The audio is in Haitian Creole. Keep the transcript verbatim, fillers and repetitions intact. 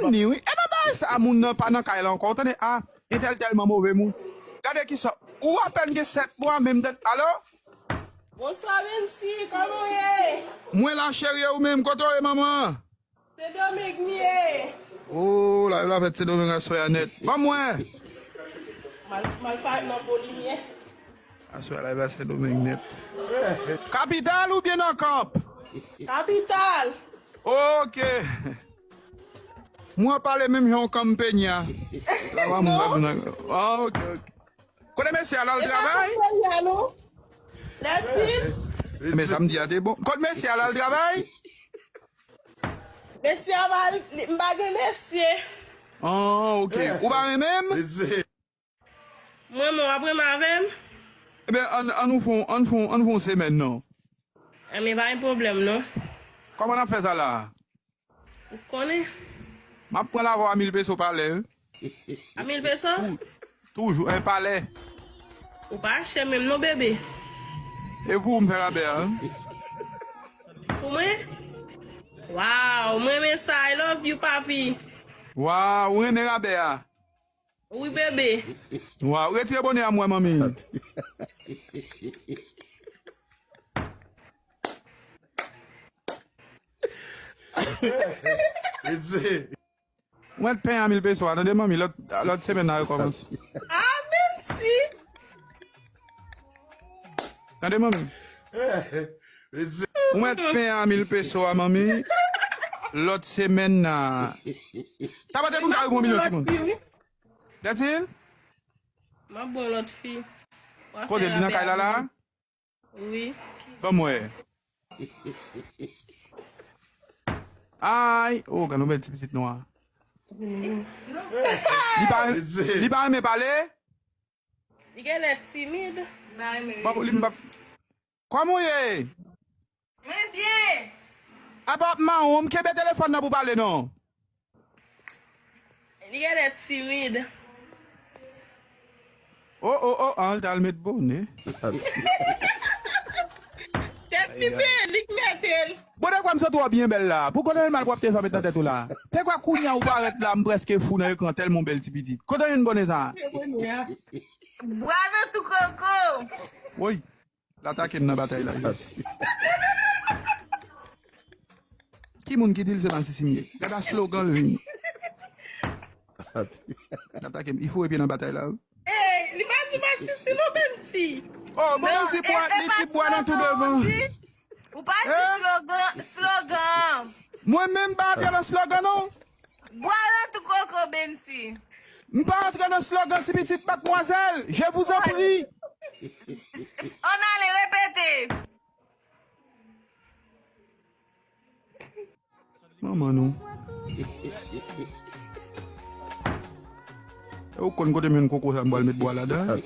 Ni wi. E nan bagay sa a, moun nan pa nan kay la ankò. Ou tande, a, entèl tèlman move moun. Gade kisa, ou apèn gen sèt mwa, menm tèt. Alo? Bonswa, Bensi, kòman w ye? Mwen la, cheri, e ou menm, kote w ye, manman? Sendomeng m ye. Oh, live la fèt Sendomeng aswè a nèt. Ban mwen. M al, m al parèt nan Bolimyè. Aswè a live la Sendomeng nèt. Kapital oubyen nan kanp? Kapital. Ok. Mwen pale menm jan yon kanpenya. La pa moun ap nan. Ah, ok, ok. Kote mesye a, l al travay? Lètin? Men sa m di a te bon. Kote mesye a, l al travay? Mesye a pa, li, m pa gen mesye. Ah, ok. Ou pa renmen m? Mwen, mwen, w ap renmen avè m? Ebyen, ann, ann nou fè, ann fè, ann fè yon semèn, non. Ebyen, pa gen pwoblèm, non. Kòman n ap fè sa la? Ou konnen. M ap pran lavwa a mil peso palè, wi. A mil peso? Tou-, toujou, en palè. Ou pa chè menm non, bebe. E pou ou m fè rabè a, wi. Pou mwen? Waw, mwen renmen sa. I love you, papi. Waw, ou renmen rabè a? Wi, bebe. Waw, retire bonè a m wè, manmi. Ou mèt peye a mil peso a, tande, manmi, lòt, lòt semèn nan rekòmanse. Ah, Bensi! Tande, manmi. Ou mèt peye a mil peso a, manmi. Lòt semèn nan. Tabate pou m ka repon milyon timoun. Lètin? M ap bon lòt fi. Kote li nan kay la la? Wi. Ban m wè. Ay, oh, gade yon bèl ti pitit nwa. Li pa, li pa renmen pale? Li genlè timid. Ban pou li m pa. Kòman w ye? Mwen byen. Apa w ap mawon, m kenbe telefòn nan pou pale non. Li genlè timid. Oh, oh, oh, an, l t al met bonè. Tèt li byen, li k mete l. Bon, de kwa m sot ou byen bèl la. Pou kote l mal pwòpte sa w met nan tèt ou la. Te kwa kounye a ou parèt la, m prèske fou nan ekran tèlman w bèl ti pitit. Kote w jwenn bonè sa? Bwa nan tou koko. Woy. L atake m nan batay la, yes. Ki moun ki di l se masisi m ye? Gad a slogan l vin. L atake m. Li foure pye nan batay la, wi. Ey, li pa di masisi non, Bensi. Oh, bon, li di bwa, li di bwa nan tou devan. Ou pa di slogan, slogan. Mwen menm pa antre nan slogan, non. Bwa nan tou koko, Bensi. M pa antre nan slogan ti pitit madmwazèl. Je vous en prie. Ann ale, repete. Manman nou. E ou konn kote m jwenn koko sa m pral met bwa ladan?